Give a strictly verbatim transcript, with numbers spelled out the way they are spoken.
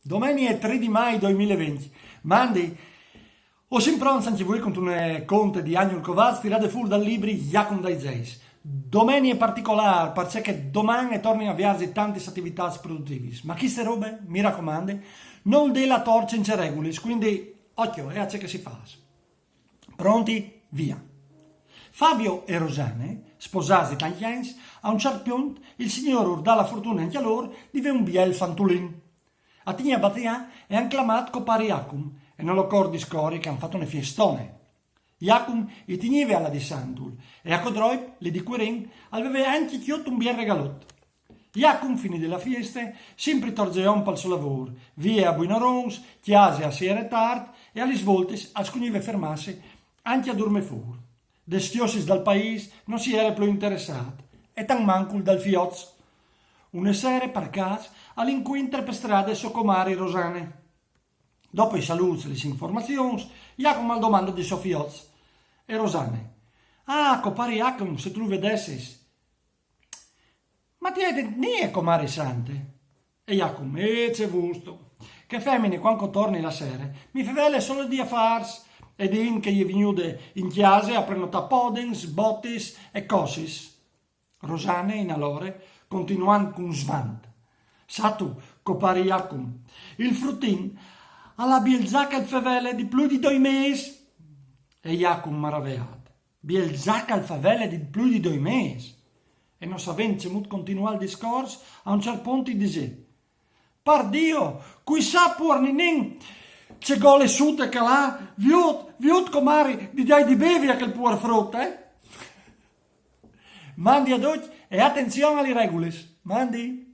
Domenie tri di mai doi mil e venti. Mandi, o sin pronts ancje vuei cuntune conte di Agnul Covaz, tirade fûr dal libri Jacum dai Zeis. Domenie particolâr, parcè che doman e tornin a vierzi tantis ativitâts produtivis. Ma cheste robe, mi racomandi, nol dê la tor cence regulis, cuindi ocjo, eh, a ce che si fâs. Pronti? Vie. Fabio e Rosane, sposâts di tancj agns, a un ciert pont il Signôr ur dà la fortune ancje a lôr di vê un biel fantulin. A tignî a batiâ e a àn clamât copari Jacum, e nol ocor discori che a àn fat une fiestone. Jacum i tignive a lâ di Santul, e a Codroip, li di Cuerin, al veve ancje cjolt un biel regalot. Jacum, finide la fieste, simpri torzeon pal so lavôr, vie a buinorons, cjase a siere tart e a lis voltis al scugnive fermâsi ancje a durmî fûr. Des cjosis dal paîs no si jere plui interessât, e tant mancul dal fiot. Une sere, par câs, al incuintre pe strade sô comari Rosane. Dopo i salûts e lis informazions, Jacum al domande di so fiot. E Rosane: «Ah, copari Jacum, se tu lu vedessis!» «Ma ti âs dite nie, comari sante?» E Jacum: «Eh, ce vûstu! Chê femine, cuant che o torni la sere, mi fevele sôl di afârs, e di int che e je vignude in cjase a prenotâ podens, botis e cosis.» Rosane, in alore, continuant cun svant: «Sâstu, copari Jacum, il frutin al à bielzà che al fevele di plui di doi mês!» E Jacum, maraveât: «Bielzà che al fevele di plui di doi mês?» E no savint cemût continuâ il discors, a un ciert pont i disè: «Par Diu, cui sa, puar ninin, ce gole sute che al à! Viôt, viôt, comari, di dâi di bevi a chel puar frut, eh!» Mandi a ducj e atenzion a lis regulis. Mandi.